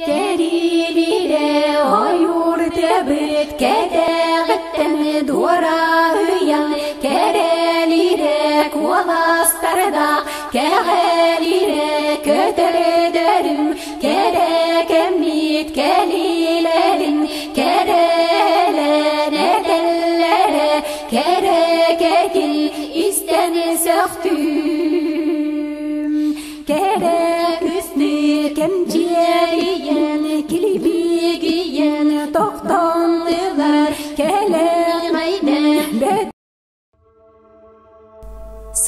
Кэриилиирэ ойуур тыабыт кэтэҕиттэн дуораһыйан кэрэлиирэ куоластардаах кэҕэлиирэ көтөрдөрүм кэрэ кэммит кэлиилэрин кэрэлэн этэллэрэ кэрэ кэтин истэн сөхтүм Кэрэ күсни кэмчиэрийэн килбигийэн тохтоннулар кэлэҕэйдэ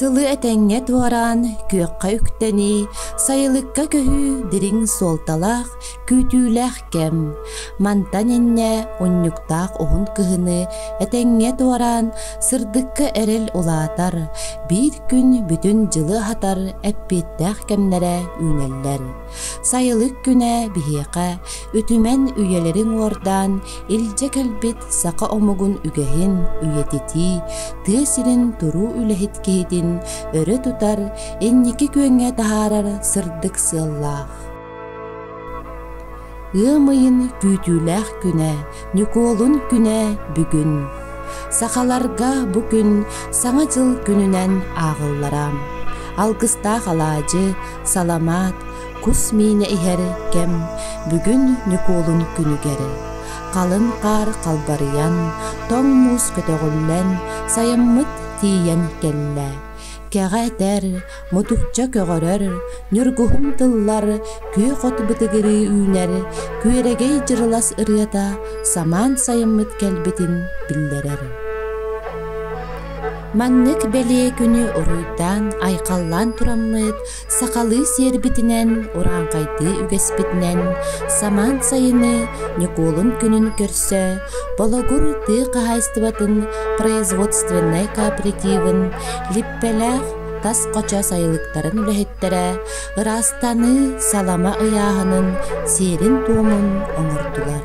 Сылы этэҥҥэ туораан, күөххэ үктэнии, сайылыкка көһүү дириҥ суолталаах, күүтүүлээх кэм. Мантан инньэ унньуктаах уһун кыһыны этэҥҥэ туораан, сырдыкка эрэл улаатар, биир күн бүтүн дьылы аһатар эппиэттээх кэмнэрэ үүнэллэр. Сайылык күнэ биһиэхэ үтүмэн үйэлэри уҥуордаан илдьэ кэлбит саха омугун үгэһин үйэтитии, тыа сирин туруу үлэһит киһитин өрө тутар, инники күөҥҥэ таһаарар сырдык сыаллаах. Ыам ыйын күүтүүлээх күнэ, Ньукуолун күнэ бүгүн. Сахаларга бу күн Саҥа дьыл күнүнэн ааҕыллара. Алгыстаах алаадьы, саламаат, кус миинэ иһэр кэм бүгүн Ньукуолун күнүгэр. Халыҥ хаар халбарыйан, тоҥ муус көтөҕүллэн, сайыммыт тиийэн кэллэ. Кэҕэ этэр, мутукча көҕөрөр, ньургуһун тыллар, күөх от бытыгырыы үүнэр, күөрэгэй дьырылас ырыата самаан сайыммыт кэлбитин биллэрэр. Маннык бэлиэ күнү уруйдаан, айхаллаан тураммыт, сахалыы сиэрбитинэн, урааҥхайдыы үгэспитинэн самаан сайыны Ньукуолун күнүн көрсө Бологур тыа хаһаайыстыбатын производственнай кооперативын Липпэлээх тас хочо сайылыктарын үлэһиттэрэ ыраастаныы салама ыйааһынын сиэрин-туомун оҥордулар.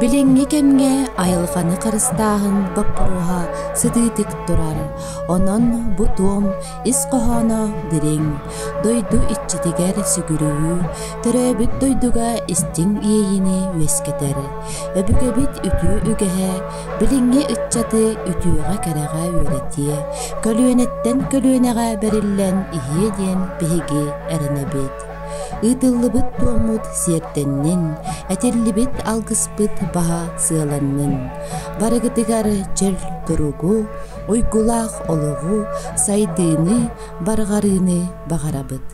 Билиҥҥи кэмҥэ айылҕаны харыстааһын боппуруоһа сытыытык турар. Онон бу туом ис хоһооно дириҥ, дойду иччитигэр сүгүрүйүү, төрөөбүт дойдуга истиҥ иэйиини үөскэтэр. Өбүгэбит үтүө үгэһэ билиҥҥи ыччаты үтүөҕэ-кэрэҕэ үөрэтиэ, көлүөнэттэн көлүөнэҕэ бэриллэн иһиэ диэн биһиги эрэнэбит. Ыытыллыбыт туоммут сиэрдэннин, этиллибит алгыспыт баһа сыаланнын. Барыгытыгар чөл туругу, уйгулаах олоҕу, сайдыыны, барҕарыыны баҕарабыт.